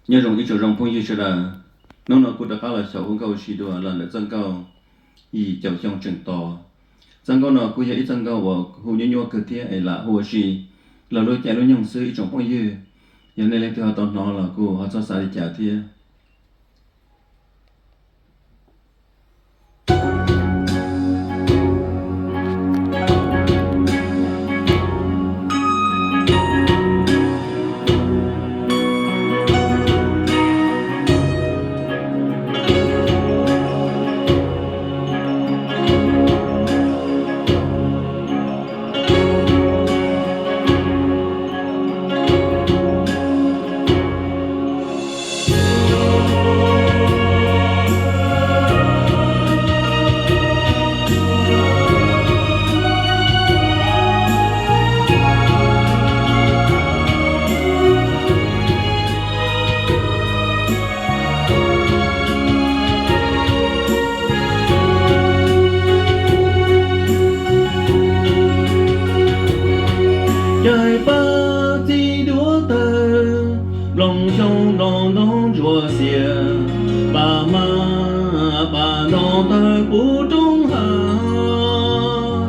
Nyob zoo ib tsoom zoo phooj ywg sawv daws, hnub no kuv rov qab los xyaum ua nkauj ua si dua los ntawm txoj nkauj yim caum xyoo tseem tos. Txoj nkauj no kuj yog ib txoj nkauj uas hu nyuaj nyuaj kawg thiab es lam hu ua si los lub caij lub nyoog xwb ib tsoom phooj ywg. Yog nej leej twg ho tau hnov los kuj ho txhob xav li cas thiab. Caij pab txi duav tawg, nplooj xyoob nplooj ntoo ntsuab xiam, pab hmab pab ntoo tawg puv roob hav.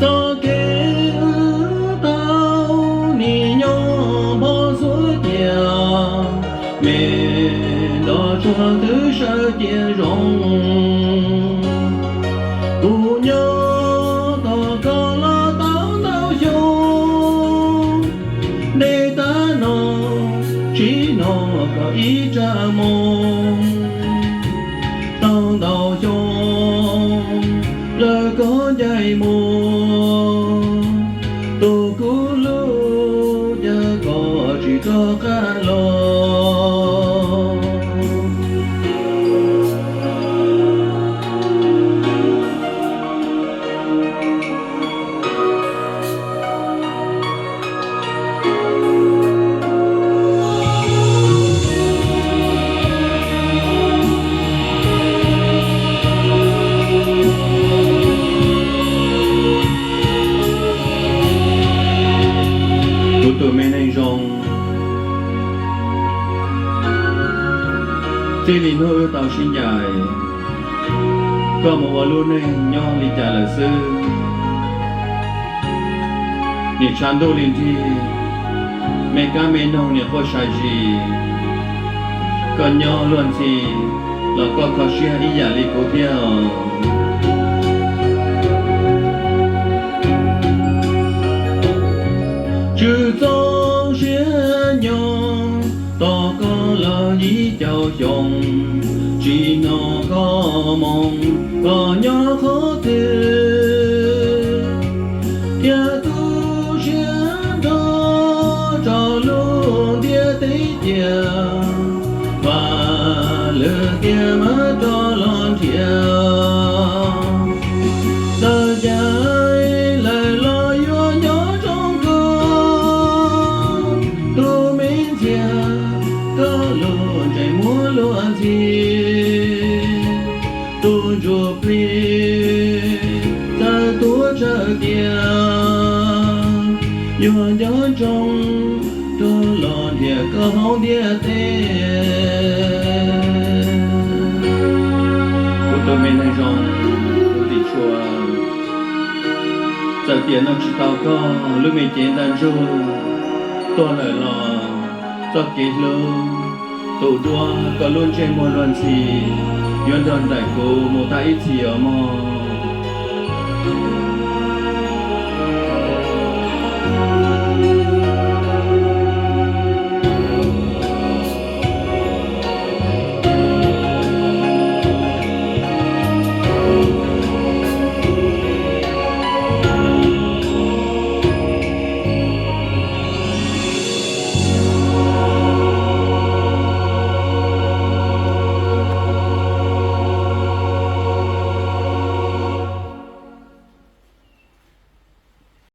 Txoj kev wb tau nim nyob npog xuav cia, me nrog tsuag twb sawv cia zoo. Kuv nyob tos koj los tau ntau xyoo, dej tag no tsis hnov koj ib tsam moo. Tau ntau xyoo lawm koj ncaim mus, tus kuv hlub cas koj tsis rov qab los. Kuv tus me neeg zoo, txij li hnub wb tau sib ncaim, koj mus ua lub neej nyob li cas lawm xwb. Nim tshav ntuj li nrig, me kab me noog nim quaj sai zis. Koj nyob luag ntxhi los koj kho siab ib yam li kuv thiab os. Tswv txoj siab nyob tos koj los yim caum xyoo, tsis hnov koj moo koj nyob qhov twg. Thiab tu siab nrog rau lub ntiaj teb cia, vam lwm tiam mam rov los nrhiav. Txawm caij lawm los yuav nyob zoo koj, tus me ntxhias koj lub ntsej muag luag ntxhi. Tus ntsuj plig txawm tuag tsawg tiam, yuav nco ntsoov rov los nrhiav koj hauv ntiaj teb. Kuv tus me neeg zoo, kuv tis tshua, txawm tiam no tsis tau koj lub me cev ntaj ntsug tuag lawm los txoj kev hlub tus duab koj lub ntsej muag luag ntxhi yuav nrog nraim kuv mus tag ib txhis os mog.